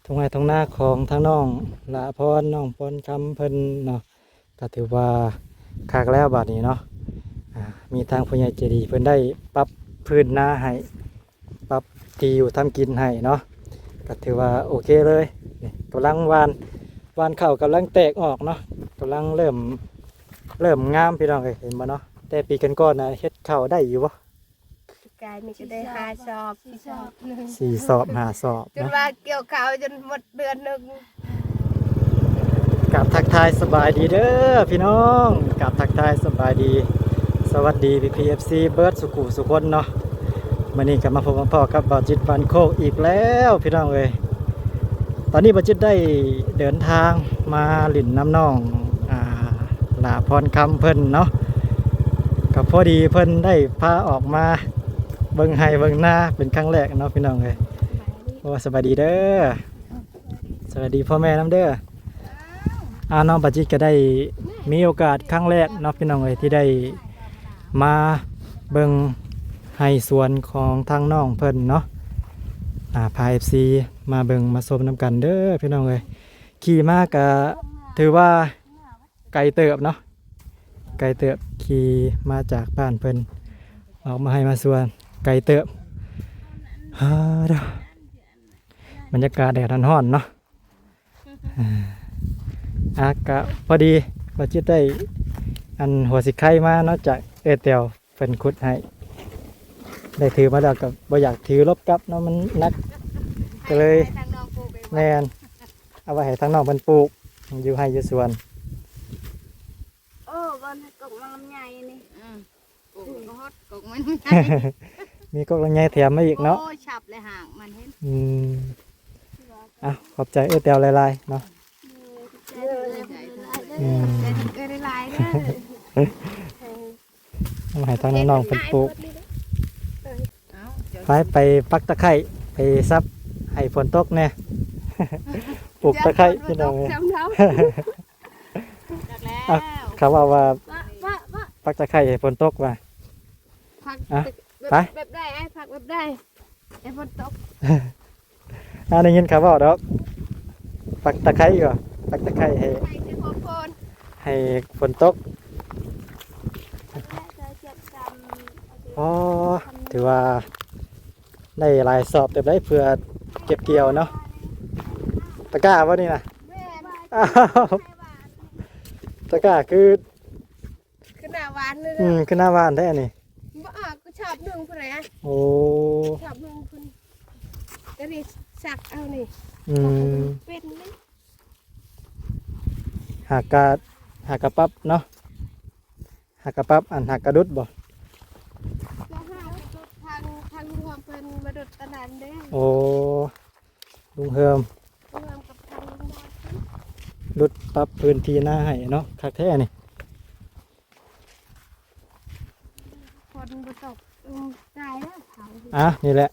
ທົ່ງໄຮ່ທົ່ງນາຂອງທາງນ້ອງຫຼ້າພອນ ນ້ອງພອນຄຳເພິ່ນເນາະ ກໍຖືວ່າຄັກແລ້ວບາດນີ້ເນາະ. ອ່າ ມີທາງຜູ້ໃຫຍ່ໃຈດີເພິ່ນໄດ້ປັບພື້ນນາໃຫ້ ປັບທີ່ຢູ່ທຳກິນໃຫ້ເນາະ ກໍຖືວ່າໂອເຄເລີຍ. ນີ້ກຳລັງຫວ່ານ ຫວ່ານເຂົ້າກຳລັງແຕກອອກເນາະ ກຳລັງເລີ່ມ ເລີ່ມງາມພີ່ນ້ອງເອີຍ ເຫັນບໍ່ເນາະ. ແຕ່ປີກ່ອນໆນະເຮັດເຂົ້າໄດ້ຢູ່ບໍ່? ກາຍນີ້ກໍໄດ້ຫ້າສອບ ສີ່ສອບ ສີ່ສອບ ຫ້າສອບ ຈົນວ່າກ່ຽວເຂົ້າຈົນໝົດເດືອນໜຶ່ງ. ກາບທັກທາຍສະບາຍດີເດີພີ່ນ້ອງ ກາບທັກທາຍສະບາຍດີ ສະຫວັດດີພີ່ໆ ເອັຟຊີ ເບິດສູ່ຄູ່ສູ່ຄົນເນາະ. ມື້ນີ້ກໍມາພົບມາພໍ້ກັບບ່າວຈິດບ້ານໂຄກອີກແລ້ວພີ່ນ້ອງເອີຍ. ຕອນນີ້ບ່າວຈິດໄດ້ເດີນທາງມາຫຼິ້ນນຳນ້ອງ ອ່າ ຫຼ້າພອນຄຳເພິ່ນເນາະ ກໍພໍດີເພິ່ນໄດ້ພາອອກມາເບິ່ງໄຮ່ເບິ່ງນາເປັນຄັ້ງແລກເນາະພີ່ນ້ອງເອີຍ. ໂອ້ ສະບາຍດີເດີ ສະບາຍດີພໍ່ແມ່ນຳເດີ. ອ່າ ນ້ອງປາຈິດກໍໄດ້ມີໂອກາດຄັ້ງແລກເນາະພີ່ນ້ອງເອີຍ ທີ່ໄດ້ມາເບິ່ງໄຮ່ສວນຂອງທາງນ້ອງເພິ່ນເນາະ. ອ່າ ພາ ເອັຟຊີ ມາເບິ່ງມາຊົມນຳກັນເດີພີ່ນ້ອງເອີຍ. ຂີ່ມາກະຖືວ່າໄກເຕີບເນາະ ໄກເຕີບ ຂີ່ມາຈາກບ້ານເພິ່ນອອກມາໄຮ່ມາສວນໄກເຕີບ. ເອີ ບັນຍາກາດແດດຮ້ອນໆເນາະ. ອ່າ ກະພໍດີວ່າຈິດໄດ້ອັນຫົວສີໄຄມາເນາະ ຈາກເອື້ອຍແຕວເພິ່ນຂຸດໃຫ້ ໄດ້ຖືມາແລ້ວກໍບໍ່ຢາກຖືລົບກັບເນາະ ມັນໜັກ ກໍເລີຍ ໃຫ້ທາງນ້ອງປູກເອງ ແມ່ນ ເອົາໄວ້ໃຫ້ທາງນ້ອງເພິ່ນປູກຢູ່ໄຮ່ຢູ່ສວນ. ໂອ້ ບ່ອນເຮັດກົກມັນລຳໄຍນີ້ ອືມ ປູກກໍຮອດ ກົກມັນ ມີກົກລຳໄຍແຖມມາອີກເນາະ. ໂອ້ຍ ຊັບແລະຫາກມັນເຫັນ ອືມ ອ່ະ ຂອບໃຈເອື້ອຍແຕວຫຼາຍໆເນາະ. ເອີ ເອີ ເອີ ຫຼາຍໆເດີ ອືມ ເອີ ຫຼາຍໆເດີ ເອົາໃຫ້ທາງນ້ອງໆເພິ່ນປູກ. ເອົາ ໄປ ໄປປັກຕະໄຄ ໄປສັບໃຫ້ຝົນຕົກແດ່ ປູກຕະໄຄພີ່ນ້ອງເອີຍ. ອ່ະ ເຂົາເວົ້າວ່າ ວ່າ ວ່າ ວ່າ ປັກຕະໄຄໃຫ້ຝົນຕົກວ່າ ພັກ ອ່ະ ແບບ ໄປ ແບບໃດ ອ້າຍ ພັກແບບໃດໃຫ້ຝົນຕົກ? ອ່າ ໄດ້ຍິນເຂົາເວົ້າດອກ ປັກຕະໄຄຢູ່ ປັກຕະໄຄໃຫ້ ໃຫ້ຝົນຕົກ. ອໍ ຖືວ່າໄດ້ຫຼາຍສອບເຕີບໄດ໋ ເພື່ອເກັບກ່ຽວເນາະ. ຕະກ້າບໍ່ນີ້ນະ? ແມ່ນ ອ້າວ ຕະກ້າຄື ຄືໜ້າຫວານເລີຍ ອືມ ເນາະ ຄືໜ້າຫວານແທ້ນີ້. ບໍ່ອອກ ກໍຊອບໜຶ່ງພຸ້ນແຫຼະ. ໂອ້ ຊອບໜຶ່ງພຸ້ນ ກໍນີ້ສັກເອົານີ້ ອືມ ເປັນນີ້ ຫາກະ ຫາກະປັບເນາະ ຫາກະປັບ ອັນຫາກະດຸດບໍ່? ກໍຫາກະດຸດ ທາງ ທາງລຸງເຮີມເພິ່ນມາດຸດຕອນນັ້ນເດ້. ໂອ້ ລຸງເຮີມ ລຸງເຮີມກັບທາງລຸງມອນເພິ່ນ ດຸດປັບພື້ນທີ່ນາໃຫ້ເນາະ ຄັກແທ້ນີ້. ຝົນບໍ່ຕົກ ອືມ ຕາຍແລ້ວເຂົາ. ອ່ະ ນີ້ແຫຼະ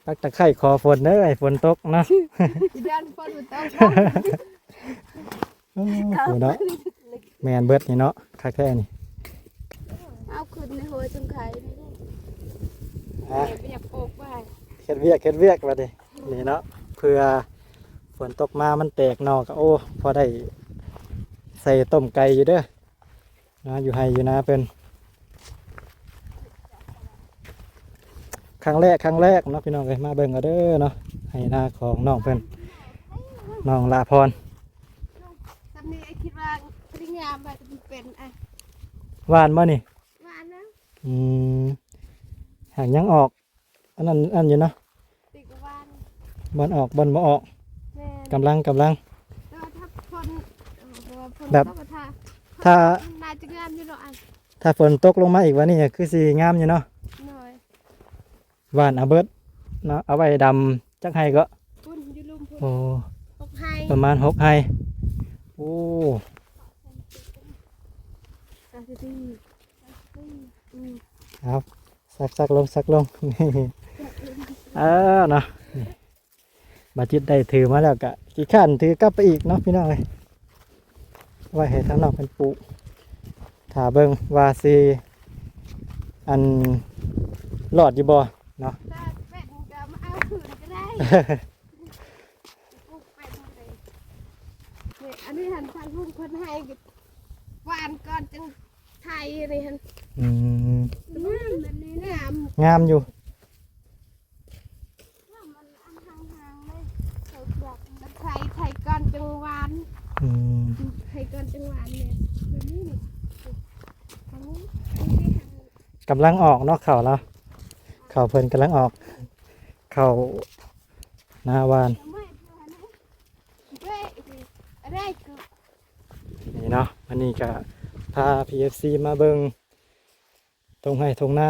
ປັກຕະໄຄຂໍຝົນເດີ ໃຫ້ຝົນຕົກເນາະ ຢ້ານຝົນບໍ່ຕົກ. ໂອ້ ເນາະ ແມ່ນເບິດນີ້ເນາະ ຄັກແທ້ນີ້. ເອົາຂຶ້ນໃນຫົວຈັ່ງໄຄນີ້ ຮະ ແມ່ບໍ່ຢາກປູກໄວ້ ເຮັດວຽກ ເຮັດວຽກບັດນີ້ ນີ້ເນາະ ເພື່ອຝົນຕົກມາມັນແຕກໜໍ່ກໍ ໂອ້ ພໍໄດ້ໃສ່ຕົ້ມໄກ່ຢູ່ເດີ. ນະ ຢູ່ໄຮ່ຢູ່ນາເພິ່ນ ຄັ້ງແລກ ຄັ້ງແລກເນາະ ພີ່ນ້ອງເອີຍ. ມາເບິ່ງເອົາເດີເນາະ ໄຮ່ນາຂອງນ້ອງເພິ່ນ ນ້ອງຫຼ້າພອນ. ສ່ຳນີ້ອ້າຍຄິດວ່າພໍດີງາມ ວ່າຈະເປັນ ອ່ະ ຫວ່ານບໍ່ນີ້? ຫວ່ານແລ້ວ ອືມ ຫາກຍັງອອກ ອັນນັ້ນ ອັນຢູ່ເນາະ ຕິກະຫວ່ານ ບ່ອນອອກ ບ່ອນບໍ່ອອກ ແມ່ນ ກຳລັງ ກຳລັງ ແຕ່ວ່າຖ້າຝົນ ເອີ ແບບ ຖ້າ ໜ້າຈະງາມຢູ່ເນາະ ອັນ ຖ້າຝົນຕົກລົງມາອີກວ່ານີ້ ຄືຊິງາມຢູ່ເນາະ ໂດຍ ຫວ່ານເອົາເບິດເນາະ ເອົາໄວ້ດຳຈັກໄຮ່ເກາະ ພຸ້ນ ຢູ່ລຸ່ມພຸ້ນ ໂອ້ ຫົກໄຮ່ ປະມານຫົກໄຮ່ ໂອ້ ອືມ ເອົາ ຊັກໆລົງ ຊັກລົງ ເອີ ເນາະ ບາດຈິດໄດ້ຖືມາແລ້ວກະຂີ້ຄ້ານຖືກັບໄປອີກເນາະ ພີ່ນ້ອງເອີຍ. ໄວ້ໃຫ້ທາງນ້ອງເພິ່ນປູກ ຖ້າເບິ່ງວ່າຊິ ອັນ ລອດຢູ່ບໍ່ເນາະ ຖ້າເປັນກໍມາເອົາຄືນກໍໄດ້ ປູກ ອັນນີ້ຫັ້ນ ທາງລຸງເພິ່ນໃຫ້ຫວ່ານກ່ອນຈຶ່ງໄຖ ອັນນີ້ຫັ້ນ. ອືມ ງາມແບບນີ້ ງາມ ງາມຢູ່ ມັນອັນຫ່າງໆເລີຍ ໄຖ ໄຖກ່ອນຈຶ່ງຫວ່ານ. ອືມ ໄຖກ່ອນຈຶ່ງຫວ່ານແມ່ນແບບນີ້ນີ້ ອັນນີ້ ກຳລັງອອກເນາະ ເຂົ້າລາວ ເຂົ້າເພິ່ນກຳລັງອອກ ເຂົ້ານາຫວ່ານ ນີ້ເນາະ. ມື້ນີ້ກະພາ ພີເອັຟຊີ ມາເບິ່ງທົ່ງໄຮ່ທົ່ງນາ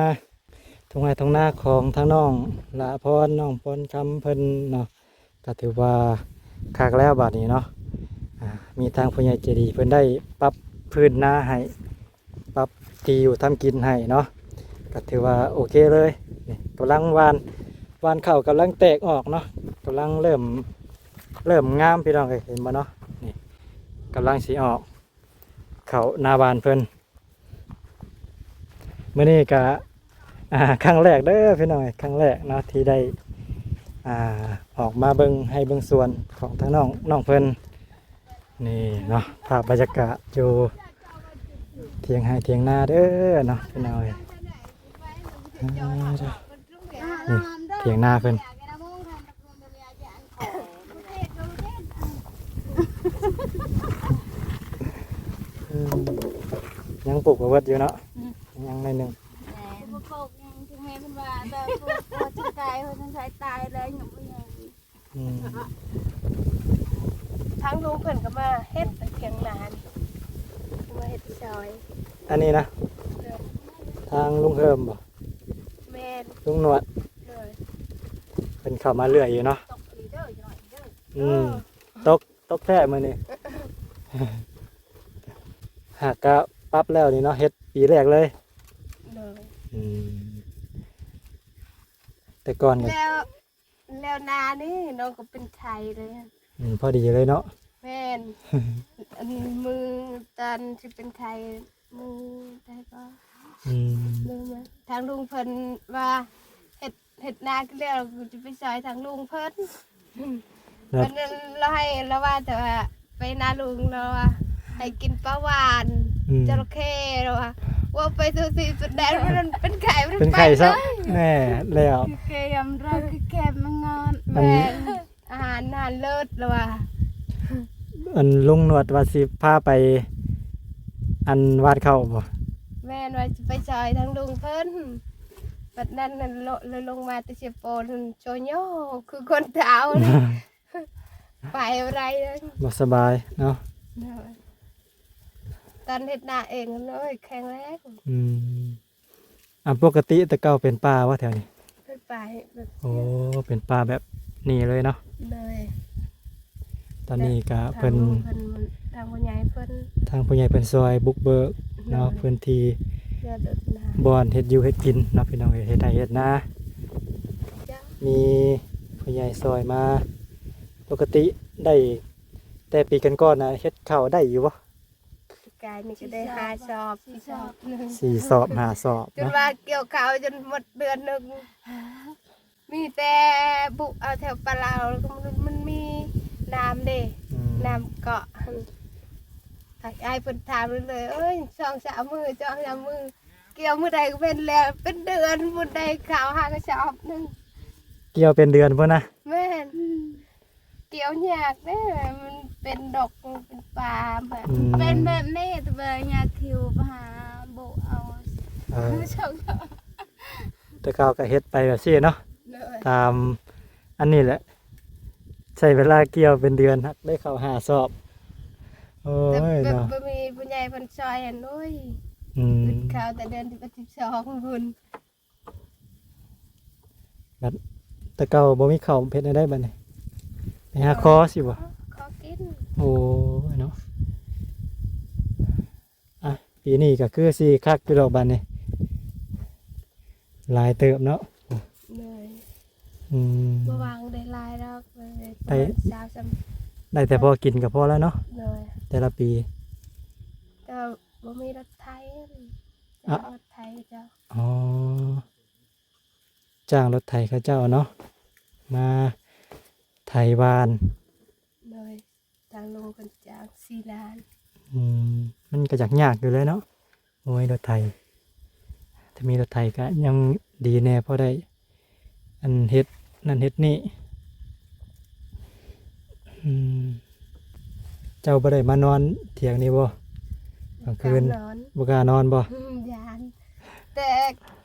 ທົ່ງໄຮ່ທົ່ງນາຂອງທາງນ້ອງຫຼ້າພອນ ນ້ອງພອນຄຳເພິ່ນເນາະ ກະຖືວ່າຄັກແລ້ວບາດນີ້ເນາະ. ອາ ມີທາງຜູ້ໃຫຍ່ໃຈດີເພິ່ນໄດ້ປັບພື້ນນາໃຫ້ ປັບທີ່ຢູ່ທຳກິນໃຫ້ເນາະ ກະຖືວ່າໂອເຄເລີຍ. ນີ້ກຳລັງຫວ່ານ ຫວ່ານເຂົ້າກຳລັງແຕກອອກເນາະ ກຳລັງເລີ່ມ ເລີ່ມງາມພີ່ນ້ອງເອີຍ ເຫັນບໍ່ເນາະ. ນີ້ກຳລັງຊິອອກເຂົ້ານາຫວ່ານເພິ່ນ. ມື້ນີ້ກະ ອ່າ ຄັ້ງແລກເດີພີ່ນ້ອງເອີຍ ຄັ້ງແລກເນາະທີ່ໄດ້ ອ່າ ອອກມາເບິ່ງໄຮ່ເບິ່ງສວນຂອງທາງນ້ອງ ນ້ອງເພິ່ນ. ນີ້ເນາະ ພາບບັນຍາກາດຢູ່ຖຽງໄຮ່ຖຽງນາເດີເນາະພີ່ນ້ອງເອີຍ. ອ່າ ນີ້ຖຽງນາເພິ່ນ ອືມ ຍັງປູກບໍ່ເບິດຢູ່ເນາະ. ອືມ ຍັງໜ້ອຍໜຶ່ງ ແມ່ນ ບໍ່ປູກຫຍັງ ເຖິງແມ່ນເພິ່ນວ່າແບບປູກພໍຈະຕາຍ ພໍຈະຕາຍແລ້ວ ຍັງບໍ່ຍັງ. ອືມ ທາງລຸງເພິ່ນກໍມາເຮັດຖຽງນານີ້ ມາເຮັດຊ່ອຍ. ອັນນີ້ນະ ທາງລຸງເຮີມບໍ່? ແມ່ນ ລຸງໜວດ ໂດຍ ເພິ່ນເຂົ້າມາເລື້ອຍຢູ່ເນາະ. ຕົກອີເດີ ອືມ ເອີ ຕົກ ຕົກແທ້ມື້ນີ້ ຫາກກະປັບແລ້ວນີ້ເນາະ ເຮັດປີແລກເລີຍ. ໂດຍ ອືມ ແຕ່ກ່ອນກໍ ແລ້ວ ແລ້ວນານີ້ນ້ອງກໍເປັນໄຂ້ເລີຍ. ອືມ ພໍດີເລີຍເນາະ. ແມ່ນ ອັນມື້ຕອນຊິເປັນໄຂ້ມື້ໃດກໍ ອືມ ລືມແລ້ວ ທາງລຸງເພິ່ນວ່າເຮັດ ເຮັດນາແລ້ວ ຈະໄປຊ່ອຍທາງລຸງເພິ່ນ. ແລ້ວ ວັນນັ້ນລາວໃຫ້ລາວວ່າ ແຕ່ວ່າໄປນາລຸງ ລາວວ່າໃຫ້ກິນປາຫວານ ອືມ ຈະລະເຂ້ ລາວວ່າ ວ່າໄປສູ່ຊີວິດແດນ ມັນເປັນໄຂ້ ມັນ ເປັນໄຂ້ຊະ ເລີຍ ແນ່ແລ້ວ ຄືເກມ ເຮົາຄືແຄມມັນງອນ ອັນ ແມ່ນ ອາຫານ ອາຫານເລີດລະວ່າ. ອັນລຸງໜວດວ່າຊິພາໄປ ອັນຫວ່ານເຂົ້າບໍ່? ແມ່ນ ວ່າຊິໄປຊ່ອຍທາງລຸງເພິ່ນ ບັດນັ້ນນັ້ນ ລົງມາແຕ່ເຊໂປນໂຊໂຍ ຄືຄົນເຖົ້ານີ້ ໄປບໍ່ໄດ້ເລີຍ ບໍ່ສະບາຍເນາະ. ໂດຍ ຕອນເຮັດນາເອງ ໂອ້ຍ ແຂງແຮງ. ອືມ ອັນປົກກະຕິແຕ່ເກົ່າເປັນປ່າບໍ່ແຖວນີ້? ເປັນປ່າແບບ ໂອ້ ເປັນປ່າແບບນີ້ເລີຍເນາະ. ໂດຍ ຕອນນີ້ກະເພິ່ນ ທາງ ທາງຜູ້ໃຫຍ່ເພິ່ນ ທາງຜູ້ໃຫຍ່ເພິ່ນຊ່ອຍບຸກເບີກເນາະ ໂດຍ ພື້ນທີ່ ບ່ອນເຮັດຢູ່ເຮັດກິນເນາະ ພີ່ນ້ອງເອີຍ ເຮັດໄຮ່ເຮັດນາ ເຈົ້າ ມີຜູ້ໃຫຍ່ຊ່ອຍມາ. ປົກກະຕິໄດ້ ແຕ່ປີກ່ອນໆນະ ເຮັດເຂົ້າໄດ້ຢູ່ບໍ່? ປີກາຍນີ້ກໍໄດ້ຫ້າຊອບ ສີ່ຊອບ ສີ່ຊອບ ຫ້າຊອບ ຈົນວ່າກ່ຽວເຂົ້າຈົນໝົດເດືອນໜຶ່ງ ມີແຕ່ບຸເອົາແຖວປາລາວ ແລ້ວກໍມັນ ມັນມີນ້ຳເດ້ ອືມ ນ້ຳເກາະຫັ້ນ. ອ້າຍເພິ່ນຖາມເລີຍ ເອີຍ ສອງສາມມື້ ສອງສາມມື້ ກ່ຽວມື້ໃດກໍເປັນແລ້ວ ເປັນເດືອນພຸ້ນໄດ້ເຂົ້າຫ້າກະສອບໜຶ່ງ. ກ່ຽວເປັນເດືອນພຸ້ນນະ? ແມ່ນ. ກ່ຽວຍາກເດ້ ມັນເປັນດອກ ມັນເປັນປ່າແບບ ອືມ ເປັນແບບນີ້ ແຕ່ວ່າຍາກຂິວໄປຫາບຸເອົາ ເອີ ແຕ່ເກົ່າກໍເຮັດໄປແບບຊີ້ເນາະ ໂດຍ ຕາມອັນນີ້ແຫຼະ ໃຊ້ເວລາກ່ຽວເປັນເດືອນ ຫາກໄດ້ເຂົ້າຫ້າຊອບ. ໂອ້ຍ ແບບ ເນາະ ບໍ່ມີຜູ້ໃຫຍ່ເພິ່ນຊ່ອຍຫັ້ນ ໂອ້ຍ ອືມ ເຂົ້າແຕ່ເດືອນສິບເອັດ ສິບສອງພຸ້ນ. ບັດແຕ່ເກົ່າບໍ່ມີເຂົ້າເຮັດແນວໃດບັດນີ້? ໄປຫາຂໍຊິບໍ່? ຂໍກິນ. ໂອ້ຍເນາະ ອ່ະ ປີນີ້ກໍຄືຊິຄັກຢູ່ດອກບັດນີ້ ຫຼາຍເຕີບເນາະ. ໂດຍ ອືມ ບໍ່ຫວັງໄດ້ຫຼາຍດອກ ໄດ້ປະມານຊາວຊຳ ໄດ້ແຕ່ພໍກິນກໍພໍແລ້ວເນາະ. ໂດຍ ແຕ່ລະປີ ກໍບໍ່ມີລົດໄຖ ຈ້າງລົດໄຖເຈົ້າ. ອໍ ຈ້າງລົດໄຖເຂົາເຈົ້າເນາະ ມາໄຖຫວ່ານ. ໂດຍ ລົງເພິ່ນຈ້າງສີ່ລ້ານ. ອືມ ມັນກໍຢາກຍາກຢູ່ແຫຼະເນາະ. ໂອ້ຍ ລົດໄຖ ຖ້າມີລົດໄຖກໍຍັງດີແດ່ ພໍໄດ້ອັນເຮັດນັ້ນເຮັດນີ້. ອືມ ເຈົ້າບໍ່ໄດ້ມານອນທ່ຽງນີ້ບໍ່? ກາງຄືນ ບໍ່ກ້ານອນ ບໍ່ກ້ານບໍ່? ອືມ ຢ້ານ ແຕ່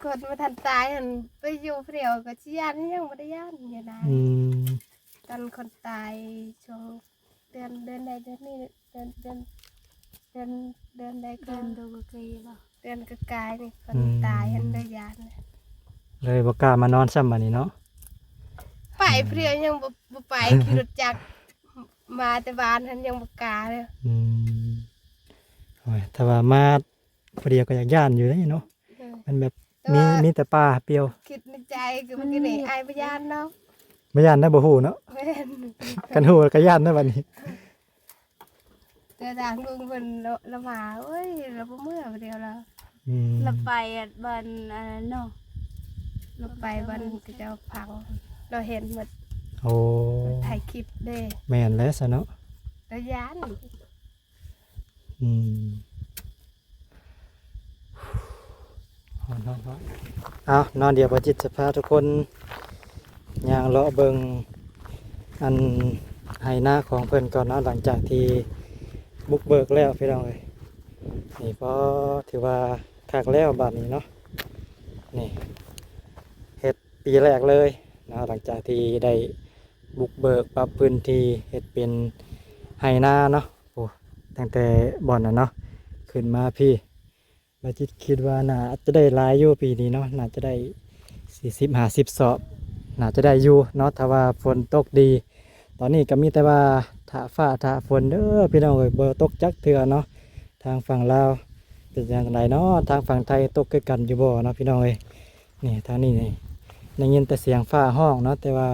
ຄົນບໍ່ທັນຕາຍຫັ້ນ ໄປຢູ່ຜູ້ດຽວກໍຊິຢ້ານ ຍັງບໍ່ໄດ້ຢ້ານ ຢ້ານຫຼາຍ. ອືມ ຕອນຄົນຕາຍຊ່ວງເດືອນ ເດືອນໃດເດືອນນີ້ ເດືອນ ເດືອນ ເດືອນ ເດືອນໃດ ເດືອນ ກໍ ເດືອນກະກາຍນີ້ ເພິ່ນ ອືມ ຕາຍຫັ້ນ ເລີຍຢ້ານ ເລີຍບໍ່ກ້າມານອນຊ້ຳບາດນີ້ເນາະ. ໄປ ອືມ ຜູ້ດຽວຍັງບໍ່ ບໍ່ໄປ ຂີ່ລົດຈັກມາແຕ່ບ້ານຫັ້ນ ຍັງບໍ່ກ້າເລີຍ. ອືມ ໂອ້ຍ ຖ້າວ່າມາຜູ້ດຽວກໍຢາກຢ້ານຢູ່ເດ້ເນາະ. ເອີ ມັນແບບ ແຕ່ ມີ ວ່າ ມີແຕ່ປ່າປ່ຽວ. ຄິດໃນໃຈຄືເມື່ອກີ້ນີ້ ອືມ ອ້າຍບໍ່ຢ້ານເນາະ. ບໍ່ຢ້ານນະ ບໍ່ຮູ້ເນາະ. ແມ່ນ ຄັນຮູ້ກໍຢ້ານນະບັດນີ້. ແຕ່ທາງລຸງເພິ່ນລະ ລະວ່າ ໂອ້ຍ ລະບໍ່ເມືອຜູ້ດຽວລະ. ອືມ ລະໄປອັນ ບ່ອນອັນນັ້ນເນາະ ລະໄປບ່ອນເຂົາເຈົ້າຝັງ ລະເຫັນໝົດ. ໂອ້ ລະຖ່າຍຄລິບເດ້. ແມ່ນແຫຼະຊະເນາະ ລະຢ້ານ. ອືມ ຮ້ອນໆໆ ເອົາເນາະ ດຽວບ່າວຈິດຈະພາທຸກຄົນຍ່າງເລາະເບິ່ງອັນໄຮ່ນາຂອງເພິ່ນກ່ອນເນາະ ຫຼັງຈາກທີ່ບຸກເບີກແລ້ວ ພີ່ນ້ອງເອີຍ. ນີ້ກໍຖືວ່າຄັກແລ້ວບາດນີ້ເນາະ. ນີ້ເຮັດປີແລກເລີຍເນາະ ຫຼັງຈາກທີ່ໄດ້ບຸກເບີກປັບພື້ນທີ່ເຮັດເປັນໄຮ່ນາເນາະ. ໂອ້ ຕັ້ງແຕ່ບ່ອນນັ້ນເນາະ ຂຶ້ນມາພີ້ ບ່າວຈິດຄິດວ່າໜ້າຈະໄດ້ຫຼາຍຢູ່ປີນີ້ເນາະ ໜ້າຈະໄດ້ສີ່ສິບຫ້າສິບສອບ ໜ້າຈະໄດ້ຢູ່ເນາະ ຖ້າວ່າຝົນຕົກດີ. ຕອນນີ້ກໍມີແຕ່ວ່າຖ້າຟ້າຖ້າຝົນເດີພີ່ນ້ອງເອີຍ ບໍ່ຕົກຈັກເທື່ອເນາະ. ທາງຝັ່ງລາວເປັນຈັ່ງໃດເນາະ ທາງຝັ່ງໄທຕົກຄືກັນຢູ່ບໍ່ເນາະ ພີ່ນ້ອງເອີຍ. ນີ້ ທາງນີ້ນີ້ ໄດ້ຍິນແຕ່ສຽງຟ້າຮ້ອງເນາະ ແຕ່ວ່າ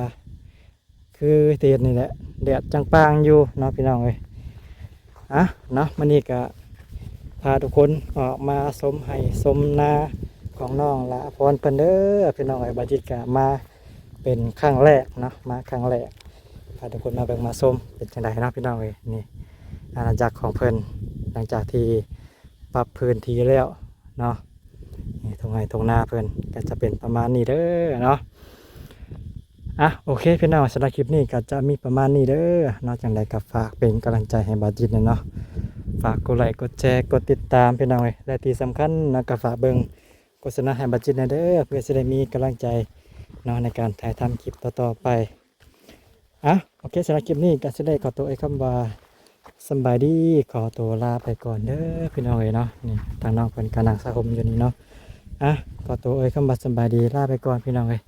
ຄືຊິເຮັດນີ້ແຫຼະ ແດດຈັ່ງປາງຢູ່ເນາະ ພີ່ນ້ອງເອີຍ. ອ່ະ ເນາະ ມື້ນີ້ກະພາທຸກຄົນອອກມາຊົມໄຮ່ຊົມນາຂອງນ້ອງຫຼ້າພອນເພິ່ນເດີ ພີ່ນ້ອງເອີຍ. ບ່າວຈິດກະມາເປັນຄັ້ງແລກເນາະ ມາຄັ້ງແລກ ພາທຸກຄົນມາເບິ່ງມາຊົມ ເປັນຈັ່ງໃດເນາະ ພີ່ນ້ອງເອີຍ. ນີ້ ອານາຈັກຂອງເພິ່ນ ຫຼັງຈາກທີ່ປັບພື້ນທີ່ແລ້ວເນາະ. ນີ້ ທົ່ງໄຮ່ທົ່ງນາເພິ່ນກໍຈະເປັນປະມານນີ້ເດີເນາະ. ອ່ະ ໂອເຄ ພີ່ນ້ອງ ສຳລັບຄລິບນີ້ກໍຈະມີປະມານນີ້ເດີເນາະ. ຈັ່ງໃດກໍຝາກເປັນກຳລັງໃຈໃຫ້ບ່າວຈິດແດ່ເນາະ ຝາກກົດໄລກົດແຊ ກົດຕິດຕາມ ພີ່ນ້ອງເອີຍ. ແລະ ທີ່ສຳຄັນເນາະ ກໍຝາກເບິ່ງໂຄສະນາໃຫ້ບ່າວຈິດແດ່ເດີ ເພື່ອຊິໄດ້ມີກຳລັງໃຈເນາະ ໃນການຖ່າຍທຳຄລິບຕໍ່ໆໄປ. ອ່ະ ໂອເຄ ສຳລັບຄລິບນີ້ກໍຊິໄດ້ຂໍຕົວເອີ່ຍຄຳວ່າສຳບາຍດີ ຂໍຕົວລາໄປກ່ອນເດີ ພີ່ນ້ອງເອີຍເນາະ. ນີ້ ທາງນ້ອງເພິ່ນກໍນັ່ງສະຫົມຢູ່ນີ້ເນາະ. ອ່ະ ຂໍຕົວເອີ່ຍຄຳວ່າສຳບາຍດີ ລາໄປກ່ອນ ພີ່ນ້ອງເອີຍ.